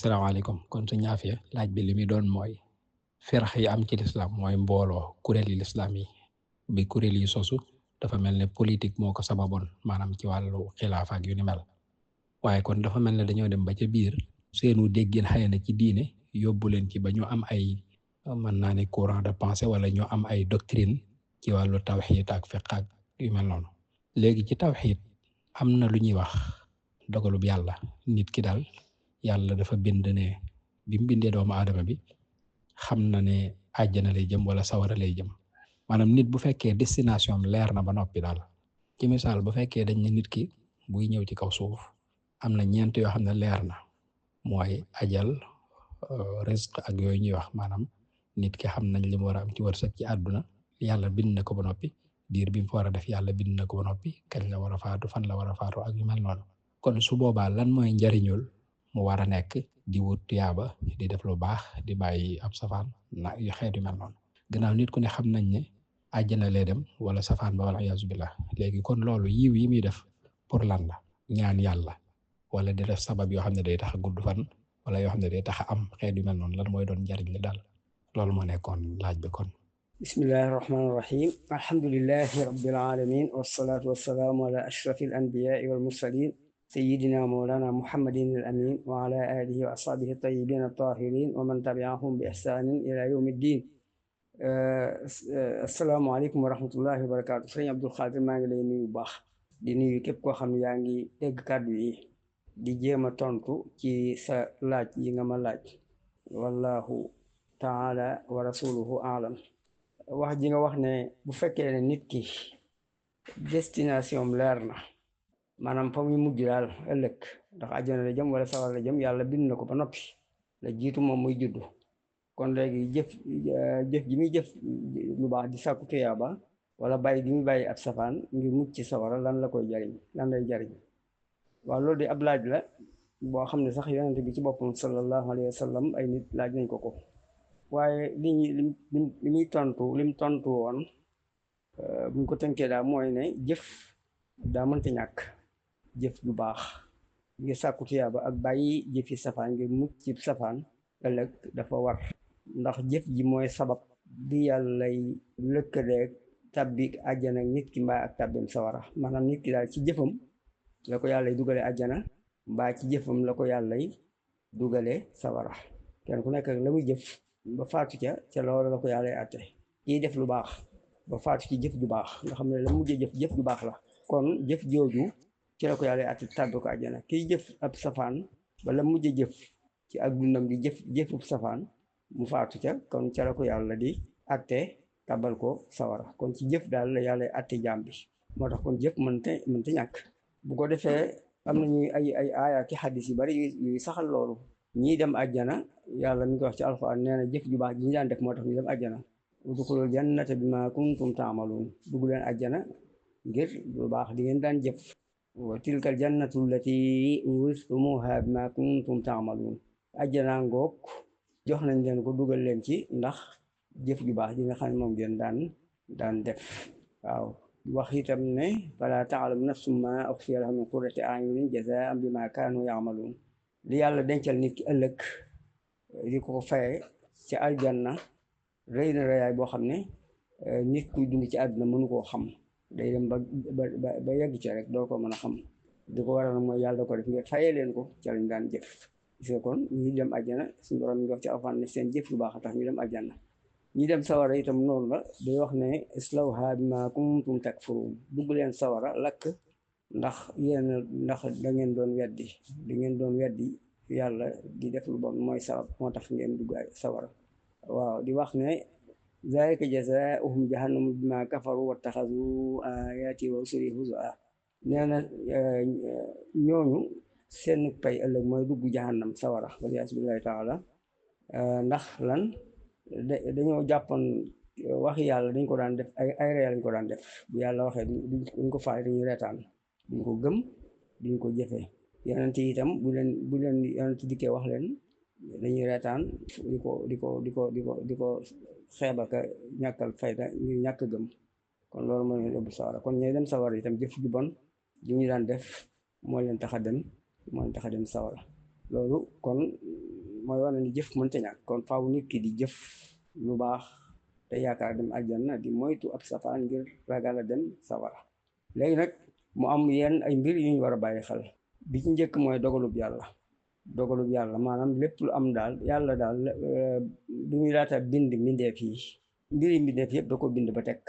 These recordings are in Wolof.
salaamaaleykum kon su ñaafee laaj bi li muy doon mooy firax yi am ci lislaam mooy mbooloo kuréel yi lislaam yi bi kuréel yi sosu dafa mel ne politique moo ko sababoon maanaam ci wàllu xilaafa ak yu ni mel waaye kon dafa mel ne dañoo dem ba ca biir seenu déggin xëy na ci diine yóbbu leen ci ba ñu am ay mën naa ne courant de pensée wala ñu am ay doctrine ci wàllu tawxiid ak fiq ak yu mel noonu léegi ci tawxiid am na lu ñuy wax dogalub yàlla nit ki daal yàlla dafa bind ne bi mu bindee doomu aadama bi xam na ne àjjana lay jëm wala sawara lay jëm maanaam nit bu fekkee destination am leer na ba noppi daal ci misaal bu fekkee dañ ne nit ki buy ñëw ci kaw suuf am na ñeent yoo xam ne leer na mooy ajal risque ak yooyu ñuy wax maanaam nit ki xam nañ li mu war a am ci wërsëg ci àdduna yàlla bind na ko ba noppi diir bi mu fa war a def yàlla bind na ko ba noppi kañ la war a faatu fan la war a faatu ak yu mel noonu kon su boobaa lan mooy njariñul mu war a nekk di wut tuyaaba di def lu baax di bàyyi ab safaan na yu xeet yu mel noonu gannaaw nit ku ne xam nañ ne àjjana lay dem wala safaan ba wala iyaazu billah léegi kon loolu yiw yi muy def pour lan la ñaan yàlla wala di def sabab yoo xam ne day tax a gudd fan wala yoo xam ne day tax a am xeet yu mel noonu lan mooy doon njariñ li daal loolu moo nekkoon laaj bi kon. bismillahi rahmaani rahim alhamdulillahi rabbil alamin wassalaatu wassalaamu ala ashrafil anbiyaai wal mursalin سيدنا مولانا محمد الأمين وعلى آله وأصحابه الطيبين الطاهرين ومن تبعهم بإحسان إلى يوم الدين. السلام عليكم ورحمة الله وبركاته. سيدنا عبد القادر maa ngi lay nuyu bu baax di nuyu képp koo xam ne yaa ngi dégg kàddu yi di jéem a tontu ci sa laaj yi nga ma laaj wallahu taala wa rasuluhu aalam. wax ji nga wax ne bu fekkee ne nit ki destination leer na maanaam fa muy mujj daal ëllëg ndax àjjana la jëm wala sawar la jëm yàlla bind na ko ba noppi la jiitu moom muy juddu kon léegi jëf ji muy jëf lu baax di sàkku tuyaaba wala bàyyi gi muy bàyyi ab safaan ngir mucc ci sawara lan la koy jariñ lan lay jariñ waaw loolu di ab laaj la boo xam ne sax yonente bi ci boppam sallallahu alayhi wa sallam ay nit laaj nañ ko waaye li muy tontu lim tontu woon buñ ko tënkee daal mooy ne jëf daa mënta ñàkk jëf ju baax ngir sàkku tuyaaba ak bàyyi jëfi safaan ngir mucc ci safaan ëllëg dafa war ndax jëf ji mooy sabab bi yàllay lëkkaleeg tabbi àjjana nit ki mbaa ak tabbim sawara maanaam nit ki daal ci jëfam la ko yàllay dugale àjjana mbaa ci jëfam la ko yàllay dugale sawara kenn ku nekk la muy jëf ba faatu ca loolu la ko yàllay àtte kiy def lu baax ba faatu ci jëf ju baax nga xam ne la mujjee jëf ju baax la kon jëf jooju ci la ko yàlla atti tàbbi ko àjjana kiy jëf ab safaan bala mujj jëf ci ak dundam di jëfub safaan mu faatu ca kon ca la ko yàlla di atte tàbbal ko sawara kon ci jëf daal la yàlla atte jaam bi moo tax kon jëf mënta ñàkk bu ko defee am nañu ay aaya ki xaddis yu bari yuy saxal loolu ñii dem àjjana yàlla mi ngi wax ci alxuraan nee na jëf ju baax ji ñu daan def moo tax ñu dem àjjana udxulul jannata bima kuntum taamaluun dugg leen àjjana ngir lu baax di ngeen daan jëf wa tilkal jannatu allati uristumuha bima kuntum taamaluun àjjana ngoog jox nañ leen ko dugal leen ci ndax jëf ju baax ji nga xam ne moom ngeen daan def waaw wax itam ne fala taalamu nafsum ma uxfiya lahum min qurrati a'yunin jazaan bima kaanu yaamaluun li yàlla dencal nit ki ëllëg di ko faye ci aljanna rëy na rëyaay boo xam ne nit kuy dund ci àdduna mënu koo xam day dem ba yegg ci rek doo ko mën a xam di ko waral mooy yàlla da ko def ngir fayee leen ko ca lañ daan jëf gis nga kon ñi dem àjjana suñu borom ngi wax ci alxuraan ne seen jëf lu baax a tax ñu dem àjjana ñi dem sawara itam noonu la day wax ne islawha bima kuntum takfuruun dugg leen sawara lakk ndax da ngeen doon weddi yàlla di def lu bon mooy sabab moo tax ngeen dugg sawara waaw di wax ne zalika jazaa'uhum jahannamu bima kafaru wattaxazu ayaati wa rusuli huzua nee na ñooñu seen pay ëllëg mooy dugg jahannam sawara waliyaasu billahi taala ndax lan dañoo jàppoon waxi yàlla dañ ko daan def ay réel lañ ko daan def bu yàlla waxee duñ ko faale dañuy reetaan duñ ko gëm duñ ko jëfee yonent yi itam bu leen yonent dikkee wax leen dañuy reetaan di ko xeebaka ñàkkal fayda ñu ñàkk gëm kon loolu mooy leen yóbbu sawara kon ñooy dem sawara itam jëf ju bon ju ñu daan def moo leen tax a dem sawara loolu kon mooy wane ni jëf mënta ñàkk kon faaw nit ki di jëf lu baax te yaakaar dem aljanna di moytu ab safaan ngir ragal a dem sawara léegi nag mu am yenn ay mbir yu ñu war a bàyyi xel bi ci njëkk mooy dogalub yàlla maanaam lépp lu am daal yàlla daal du muy laata bind mbindeef yi mbiri mbindeef yëpp da ko bind ba teg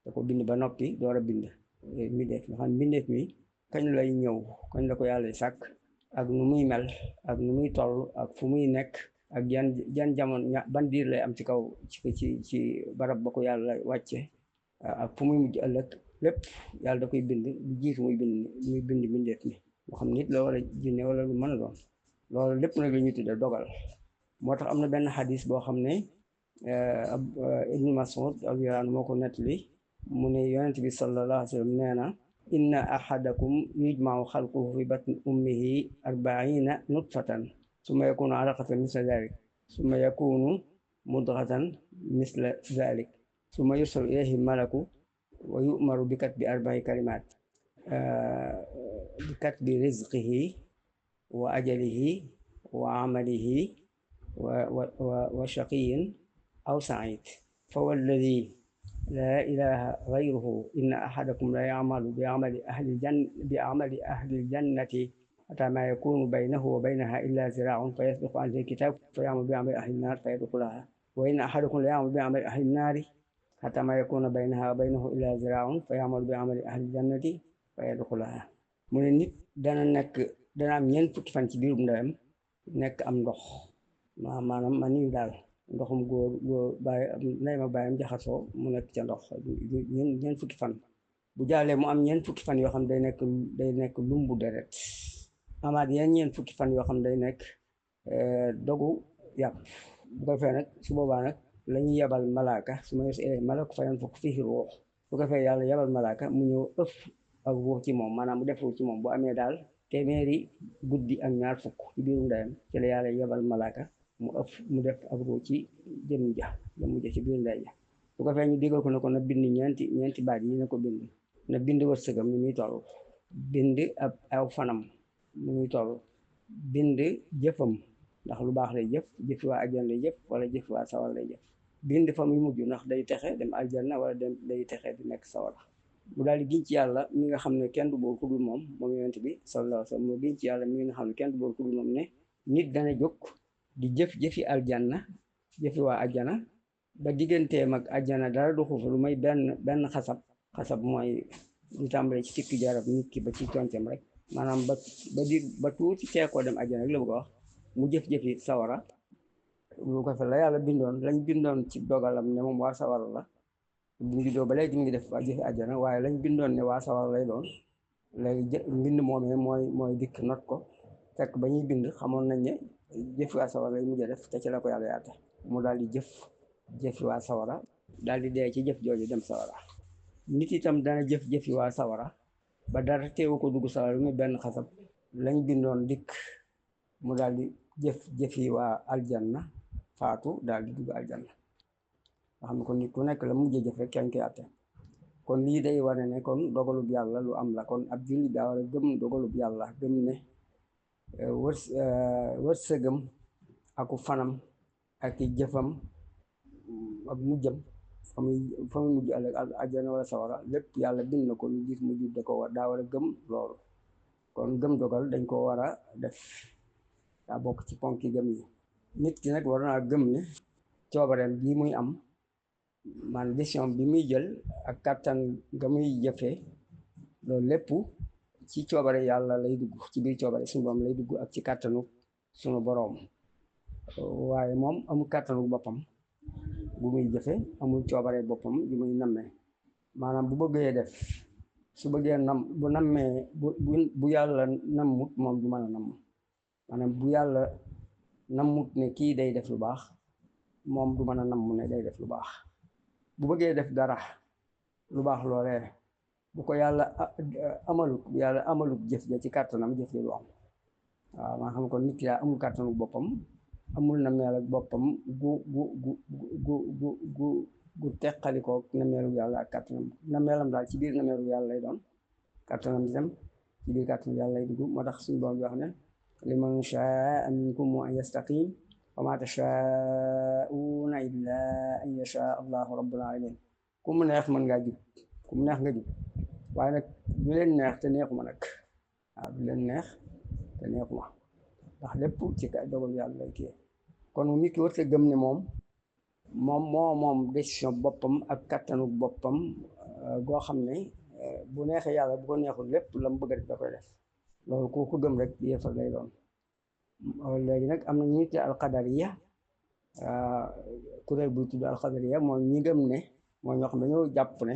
da ko bind ba noppi door a bind mbindeef nga xam mbindeef mi kañ lay ñëw kañ la ko yàlla sàkk ak nu muy mel ak nu muy toll ak fu muy nekk ak jan jamono ban diir lay am ci kaw ci barab ba ko yàlla wàcce ak fu muy mujj ëllëg lépp yàlla da koy bind lu jiitu muy bind mbindeef mi moo xam nit la wala jinne wala lu mën a doon loolu lépp nag la ñuy tudde dogal moo tax am na benn xadis boo xam ne Ibnu Mas'ud radiyallahu anhu moo ko nettali mu ne yonent bi sallallahu alayhi wa sallam nee na inna ahadakum yujma'u xalquhu fi batni ummihi 40 nutfatan summa yakunu alaqatan misla dhalik summa yakunu mudghatan misla dhalik summa yursalu ilayhi malaku wa yu'maru bi katbi 4 kalimat bi katbi rizqihi wa ajalihi wa amalihi wa shaqiyin aw sa'id fa walladhi la ilaha ghayruhu inna ahadakum la ya'malu bi amali ahli aljannati hatta ma yakunu baynahu wa baynaha illa zira'un fa yasbiqu alayhi alkitab fa ya'malu bi amali ahli an-nar fa yadkhulaha wa inna ahadakum la ya'malu bi amali ahli an-nar hatta ma yakuna baynaha wa baynahu illa zira'un fa ya'malu bi amali ahli aljannati fa yadkhulaha mu ne nit dana am ñeent fukki fan ci biirum ndeyam nekk am ndox maanaam man ni daal ndoxum góor ndey ma bàyyam jaxasoo mu nekk ca ndox ñeent fukki fan bu jàllee mu am ñeent fukki fan yoo xam day nekk lumbu deret amaat yeneen ñeent fukki fan yoo xam day nekk dogu yàpp bu ko fee nag su boobaa nag la ñuy yebal malaaka su ma yos malak fa yan fukk fii ruux bu ko fee yàlla yebal malaaka mu ñëw ëf ak ruux ci moom maanaam mu def ruux ci moom bu amee daal téeméeri guddi ak ñaar fukk ci biiru ndeyam ci la yàlla yebal malaaka mu def ak ruux ci jëm ja ci biiru ndey ja bu ko fee ñu digal ko ne ko na bind ñeenti baat yi na ko bind na bind wërsëgam ni muy toll bind aw fanam ni muy toll bind jëfam ndax lu baax lay jëfi waa aljanna lay jëf wala jëfi waa sawar lay jëf bind fa muy mujj ndax day texe dem aljanna wala day texe di nekk sawara mu daal di giñ ci yàlla mi nga xam ne kenn du boor ku dul moom yonent bi sallallahu alayhi wa sallam mu giñ ci yàlla mi nga xam ne kenn du boor ku dul moom ne nit dana jóg di jëfi aljanna jëfi waa aljanna ba digganteem ak aljanna dara du xuuf lu may benn xasab mooy ñu tàmbalee ci tikki jarab nit ki ba ci concam rek maanaam ba tuuti teekoo dem aljanna rek la bëgg a wax mu jëf-jëfi sawara lu ko fa la yàlla lañ bindoon ci dogalam ne moom waa sawara la bu juddoo ba léegi mi ngi def jëfi àjjana waaye lañ bindoon ne waa sawar lay doon léegi mbind moomee mooy dikk not ko fekk ba ñuy bind xamoon nañ ne jëfi waa sawar lay mujj def te ci la ko yàlla yaate mu daal di jëfi waa sawara daal di dee ci jëf jooju dem sawara nit itam dana jëfi waa sawara ba dara teewu ko dugg sawara lu muy benn xasab lañ bindoon dikk mu daal di jëfi waa aljanna faatu daal di dugg aljanna nga xam ne kon nit ku nekk la mujjee jëf rek kenn koy àtte kon lii day wane ne kon dogalub yàlla lu am la kon ab jullit daa war a gëm dogalub yàlla gëm ne wërsëgam aku fanam ak i jëfam ak mujjam fa muy mujj ëllëg àjjana wala sawara lépp yàlla bind na ko lu gis mujj da ko daa war a gëm loolu kon gëm dogal dañ ko war a def daa bokk ci ponki gëm yi nit ki nag war naa gëm ne coobareem bii muy am man décision bi muy jël ak kàttan nga muy jëfee loolu lépp ci coobare yàlla lay dugg ci biir coobare suñu borom lay dugg ak ci kàttanu suñu boroom waaye moom amul kàttanu boppam bu muy jëfe amul coobare boppam bu muy nammee maanaam bu bëggee def su bëggee bu nammee bu yàlla nammut moom du mën a namm maanaam bu yàlla nammut ne kii day def lu baax moom du mën a namm ne day def lu baax bu bëggee def dara lu baax loolee bu ko yàlla amalut jëf ja ci kàttanam jëf ja du am waaw maa xam kon nit ki daa amul kàttanu boppam amul na meel ak boppam gu teqalikoo na meelu yàlla ak kàttanam na meelam daal ci biir na meelu yàlla lay doon kàttanam itam ci biir kàttanam yàlla lay dugg moo tax suñu borom bi wax ne liman shaa minkum an yastaqim wa ma tashaa'una illa an yasha allahu rabbul alamin ku mu neex mën ngaa jub ku mu neex nga jub waaye nag du leen neex te neexuma nag waaw du leen neex te neexuma ndax lépp ci dogal yàlla lay kii kon nit ki warta gëm ne moom décision boppam ak kattanu boppam goo xam ne bu neexee yàlla bu ko neexul lépp la mu bëgg a def da koy def loolu ku ko gëm rek yéefar lay doon léegi nag am na ñu te alqadariya kuréel bu tudd alqadariya mooy ñi gëm ne mooy ñoo xam ne dañoo jàpp ne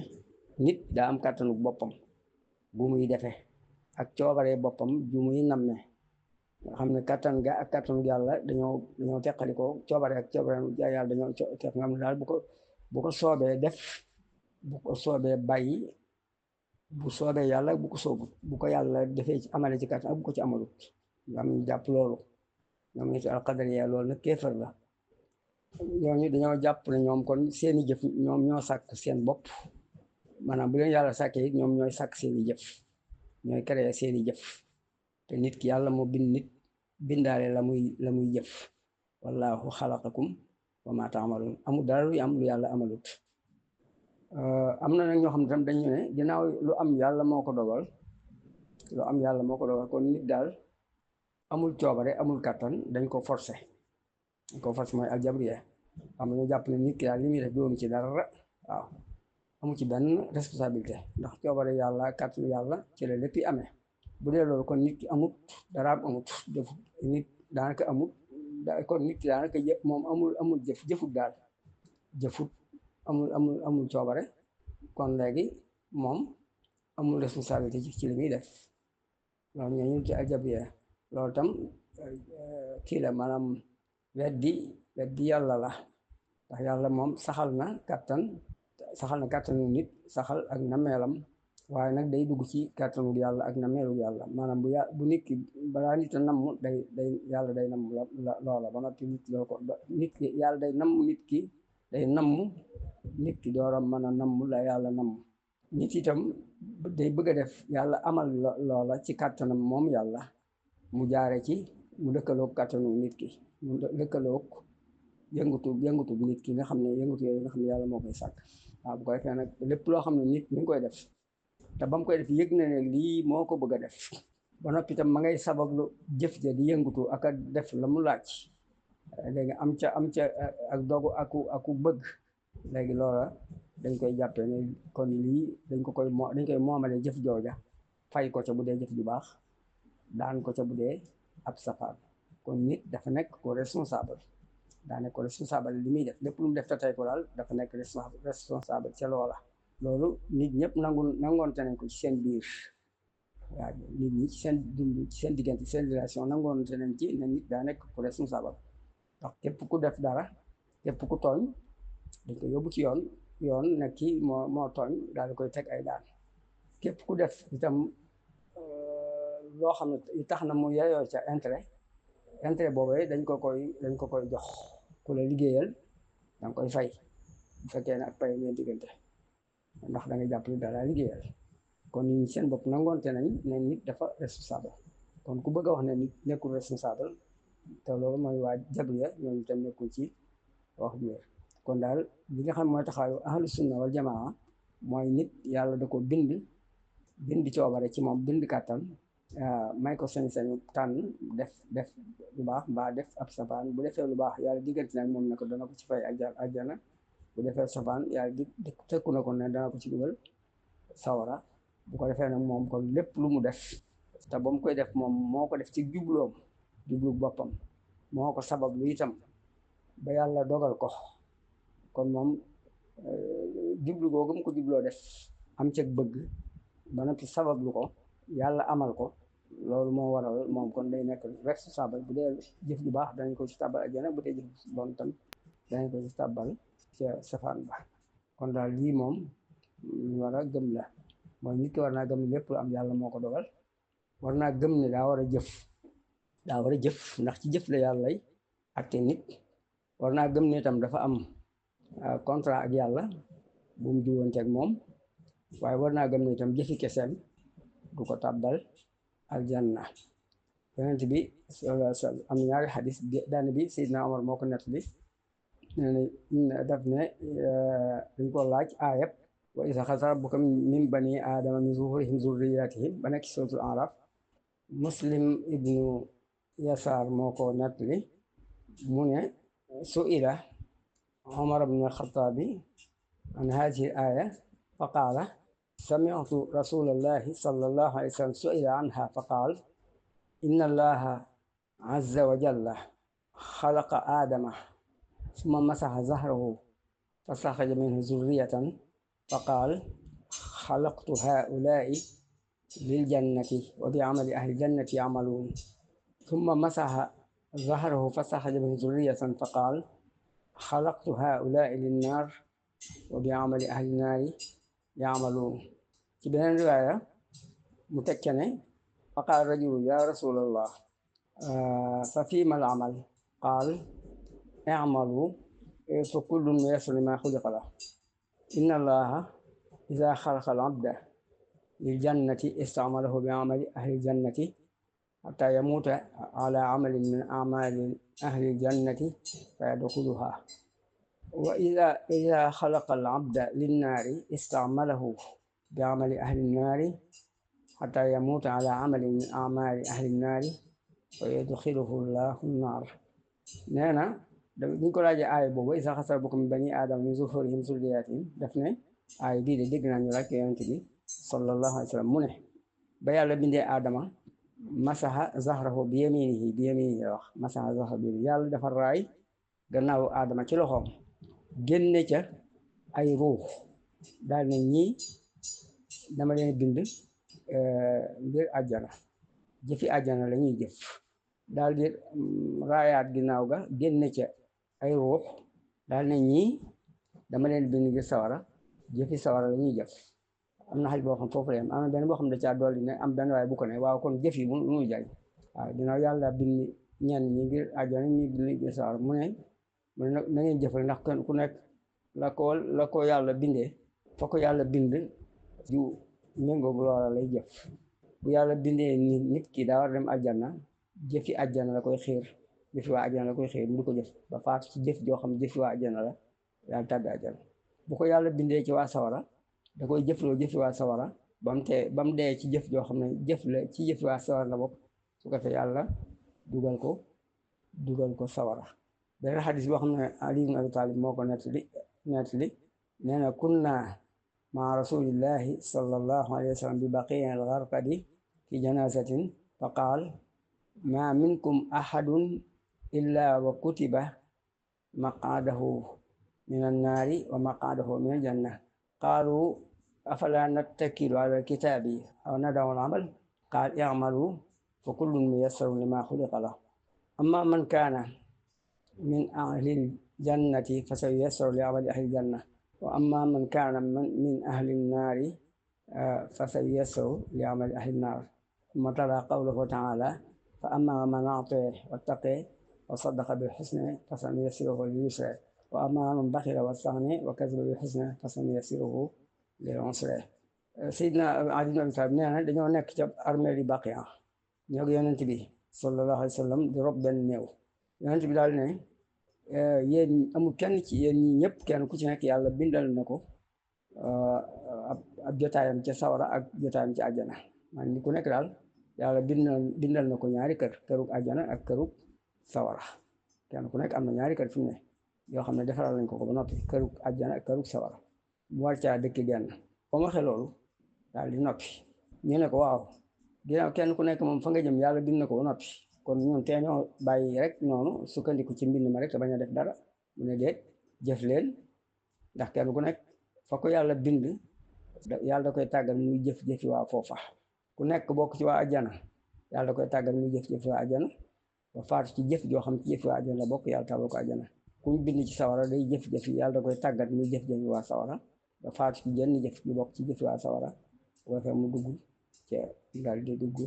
nit daa am kattanu boppam bu muy defee ak coobaree boppam ju muy namme nga xam ne kattan ga ak kattanu yàlla dañoo teqalikoo coobare ak coobare yàlla dañoo teq nga xam ne daal bu ko soobee def bu ko soobee bàyyi bu soobee yàlla bu ko soobut bu ko yàlla defee amale ci kattan ak bu ko ci amalut nga am jàpp loolu ñoom ñu ci alqadariya loolu nag kéefar la ñooñu dañoo jàpp ne ñoom kon seeni jëf ñoom ñoo sàkk seen bopp maanaam bu leen yàlla sàkkee it ñoom ñooy sàkk seeni jëf ñooy créer seeni jëf te nit ki yàlla moo bind nit bindaale la muy jëf wallahu xalaqakum wa ma taamaluun amul dara lu am lu yàlla amalut am na nag ñoo xam ne tam dañu ne ginnaaw lu am yàlla moo ko dogal kon nit daal amul coobare amul kàttan dañ ko forcé mooy aljabriya am na ñu jàpp ne nit ki daal li muy def doonu ci dara waaw amu ci benn responsabilité ndax coobare yàlla kàttanu yàlla ci la lépp amee bu dee loolu kon nit ki amut daraam amut jëfut nit daanaka amut kon nit ki daanaka moom amul jëfut daal jëfut amul coobare kon léegi moom amul responsabilité ci li muy def loolu ñooñu ci aljabriya loolu tam kii la maanaam weddi yàlla la ndax yàlla moom saxal na kàttanu nit saxal ak nameelam waaye nag day dugg ci kàttanu yàlla ak nameelu yàlla maanaam bu nit ki balaa nit a namm yàlla day namm loola ba noppi nit ki yàlla day namm nit ki door a mën a namm la yàlla namm nit itam day bëgg a def yàlla amal loola ci kàttanam moom yàlla mu jaare ci mu lëkkaloog kàttanu nit ki mu lëkkaloog yëngutu nit ki nga xam ne yëngutu yooyu nga xam ne yàlla moo koy sàkk waaw bu ko defee nag lépp loo xam ne nit mi ngi koy def te ba mu koy def yëg na ne lii moo ko bëgg a def ba noppi tam ma ngay sabablu jëf ja di yëngutu ak a def la mu laaj léegi am ca ak dogu aku bëgg léegi loola dañ koy jàppee ne kon lii dañ koy moomale jëf jooja fay ko ca bu dee jëf ju baax daan ko ca bu dee ab safaan kon nit dafa nekk ko responsable li muy def lépp lu mu def te tey ko daal dafa nekk responsable ca loola loolu nit ñëpp nangoonte nañ ko ci seen biir waaw nit ñi ci seen dund ci seen diggante ci seen relation nangoonte nañ ci ne nit daa nekk ko responsable ndax képp ku def dara képp ku tooñ dañ ko yóbbu ci yoon ne kii moo tooñ daal di koy teg ay daan képp ku def itam loo xam ne tax na mu yeyoo ca intérêt boobee dañ ko koy jox ku la liggéeyal danga koy fay bu fekkee ne ak pay ngeen diggante ndax da nga jàpp ni dara liggéeyal kon ñi seen bopp nangoonte nañ ne nit dafa responsable kon ku bëgg a wax ne nit nekkul responsable te loolu mooy waa jabriya ñooñu tam nekkul ci wax ju wér kon daal li nga xam mooy taxaayu ahlu sunna wal jamaa mooy nit yàlla da ko bind coobare ci moom bind kàttan may ko sañ-sañu tànn def lu baax mbaa def ab safaan bu defee lu baax yàlla diggante nag moom ne ko dana ko ci fay ajjana bu defee safaan yàlla di tekku na ko ne dana ko ci dugal sawara bu ko defee nag moom kon lépp lu mu def te ba mu koy def moom moo ko def ci jublu boppam moo ko sabab lu itam ba yàlla dogal ko kon moom jublu googu mu ko jubloo def am ceg bëgg ba noppi sabab lu ko yàlla amal ko loolu moo waral moom kon day nekk responsable bu dee jëf ju baax danañ ko ci tàbbal ajjana bu dee jëf bon tam danañ ko ci tàbbal ca safaan ba kon daal lii moom ñu war a gëm la mooy nit ki war naa gëm ne lépp lu am yàlla moo ko dogal war naa gëm ne daa war a jëf ndax ci jëf la yàlla lay atte nit war naa gëm ne itam dafa am contrat ak yàlla bu mu jiwoonteeg moom waaye war naa gëm ne itam jëfi keseem du ko tàbbal aljanna yonent bi am na ñaari xadis benn bi Seydina Omar moo ko nettali daf ne dañ ko laaj aayab wa iza axaza rabbuka min bani aadama min zuhurihim zurriyatihim ba nekk suratul Araf. Muslim ibnu Yasaar moo ko nettali mu ne su'ila Omar ibn al-Khattabi an haadihi al-aaya fa qaala sami'tu rasulallahi sallallahu alayhi wa sallam su'ila anha fa qaala inna allaha azza wa jalla xalaqa aadama summa masaxa zahrahu fa saxraja minhu zurriyatan fa qaal xalaqtu haa'ulaa'i lil jannati wa bi amali ahli jannati ya'maluun summa masaxa zahrahu fa saxraja minhu zurriyatan fa qaal xalaqtu haa'ulaa'i lin naar wa bi amali ahli naari ya'maluun. ci beneen riwaaya mu tekke ne fa qaala rajulu yaa rasuulallah fa fiima al amal qaal i'malu fa kullun muyassarun limaa xuliqa lahu inna allaha izaa xalaqa al abda lil jannati ista'malahu bi amali ahli jannati hattaa yamuuta alaa amalin min a'maali ahli jannati fa yadxuluhaa wa izaa xalaqa al abda lin naari ista'malahu bi amali ahli naari hattaa yamuuta alaa amalin min a'maali ahli naari fa yadxiluhu llaahu naar. nee na buñ ko laajee aaya boobu iza axaza rabbuka min bani aadama min zuhurihim zurriyatihim daf ne aaya bii de dégg naa ñu laaj ko yonent bi sallallahu alayhi wa sallam mu ne ba yàlla bindee aadama masaha zahrahu bi yaminihi wax masaha zahrahu bi yàlla dafa raay gannaaw aadama ci loxoom génne ca ay ruux daal ne ñii dama leen bind ngir àjjana jëfi àjjana la ñuy jëf daal di raayaat ginnaaw ga génne ca ay ruux daal ne ñii dama leen bind ngir sawara jëfi sawara la ñuy jëf. am na xaj boo xam foofu la yem am na benn boo xam da caa dolli ne am benn waaye bu ko ne waaw kon jëf yi mu muy jaay waaw ginnaaw yàlla bind ñenn ñi ngir àjjana ñi bind ngir sawara mu ne na ngeen jëfal ndax ku nekk la ko yàlla bindee fa ko yàlla bind ju méngoog loola lay jëf. bu yàlla bindee nit ki daa war dem àjjana jëfi àjjana la koy xiir jëfi waa àjjana la koy xiir mu di ko jëf ba faatu ci jëf joo xam jëfi waa àjjana la yàlla tàbbi àjjana. bu ko yàlla bindee ci waa sawara da koy jëfloo jëfi waa sawara ba mu dee ci jëf joo xam ne jëf la ci jëfi waa sawara la bokk su ko defee yàlla dugal ko sawara. beneen xadis boo xam ne Ali ibn Abi Talib moo ko nettali nee na kunna ma rasulillahi sallallahu alayhi wa sallam bi baqiin al-gharqadi fi janazatin fa qaal ma minkum ahadun illa wa kutiba maqaadahu min annaari wa maqaadahu min aljanna qaalu afala nattakilu ala alkitaabi aw nadaw al-amal qaal i'malu fa kullun muyassarun lima xuliqa lahu amma man kaana min ahli aljannati fa sayuyassaru li amali ahli aljanna wa amma man kaana min ahli annaari fa sayuyassaru li amali ahli annaar thumma tala qawluhu taala fa amma man a'taa wattaqaa wa saddaqa bil husna fa sanuyassiruhu lil yusra wa amma man baxila wastaghna wa kazaba bil husna fa sanuyassiruhu lil usra. Seydina Ali ibn Abi Talib nee na dañoo nekk ca armée li Baqiya ñoo ngi yonent bi sallallahu alayhi wa sallam di rob benn néew yonent bi daal ne yéen amul kenn ci yéen ñi ñëpp kenn ku ci nekk yàlla bindal na ko ab jotaayam ca sawara ak jotaayam ci àjjana man ni ku nekk daal yàlla bindal na ko ñaari kërug àjjana ak kërug sawara kenn ku nekk am na ñaari kër fi mu ne yoo xam ne defaral nañ ko ba noppi kërug àjjana ak kërug sawara mu war caa dëkk genn ba mu waxee loolu daal di noppi ñu ne ko waaw ginnaaw kenn ku nekk moom fa nga jëm yàlla bind na ko ba noppi kon ñun tee ñoo bàyyi rek noonu sukkandiku ci mbind ma rek te bañ a def dara mu ne déet jëf leen ndax kenn ku nekk fa ko yàlla bind yàlla da koy tàggal muy jëf-jëfi waa foofa ku nekk bokk ci waa àjjana yàlla da koy tàggal muy jëf-jëfi waa àjjana ba faatu ci jëf joo xam ci jëfi waa àjjana la bokk yàlla tàggal ko àjjana ku ñu bind ci sawara day jëf-jëfi yàlla da koy tàggat muy jëf-jëfi waa sawara ba faatu ci jenn jëf ju bokk ci jëfi waa sawara bu defee mu dugg ca daal di dugg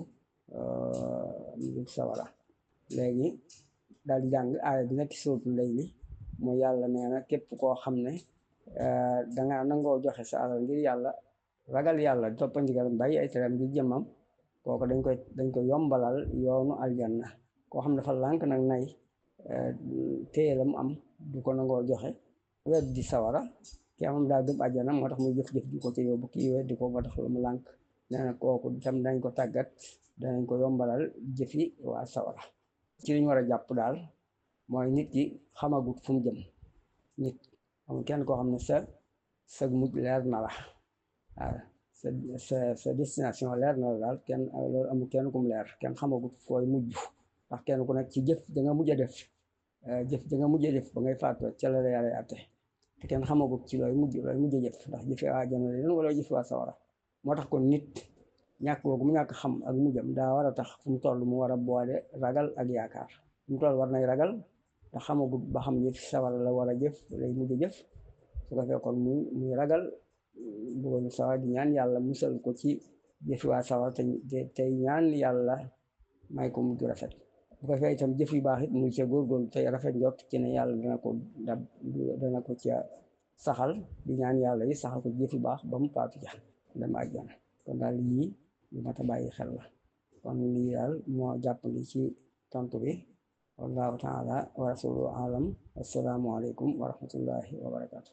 sawara. léegi daal di jàng aaya bi nekk ci suratul layli mooy yàlla nee na képp koo xam ne danga nangoo joxe sa alal ngir yàlla ragal yàlla toppa ndigalam bàyyi ay teram ngir jëmmam kooku dañ ko yombalal yoonu aljanna. koo xam dafa lànk nag nay téye la mu am du ko nangoo joxe wet di sawara ki amam daa gëm àjjana moo tax muy jëf-jëf di ko ci yóbbu kii wet di ko moo tax la mu lànk nee na kooku tam dañ ko tàggat danañ ko yombalal jëfi waa sawara. ci liñ war a jàpp daal mooy nit ki xamagut fu mu jëm. nit amul kenn koo xam ne sa mujj leer na la waaw sa destination leer na la daal kenn loolu amul kenn kum leer kenn xamagut fooy mujj ndax kenn ku nekk ci jëf da nga mujj a def ba ngay faatu ca la yàlla àtte te kenn xamagut ci looy mujj a jëf ndax jëfe waa àjjana leen wala jëfe waa sawara. moo tax kon nit ñàkk googu mu ñàkk xam ak mujjam daa war a tax fu mu toll mu war a boole ragal ak yaakaar. fu mu toll war nay ragal te xamagut ba xam jëf sawara la war a jëf lay mujj a jëf su ko fekkoon muy ragal bëggoon sawar di ñaan yàlla musal ko ci jëfi waa sawar tey ñaan yàlla may ko mujj rafet. bu ko fekk itam jëf yu baax it muy ca góorgóorlu tey rafet njort ci ne yàlla dana ko ca saxal di ñaan yàlla yi saxal ko jëf yu baax ba mu faatu ja dem àjjana. kon daal yii lu mat a bàyyi xel la. kon lii daal moo jàppandi ci tontu bi. wallahu taala wa rasuluhu alam. assalaamu aleykum wa rahmatullahi wa barakatu.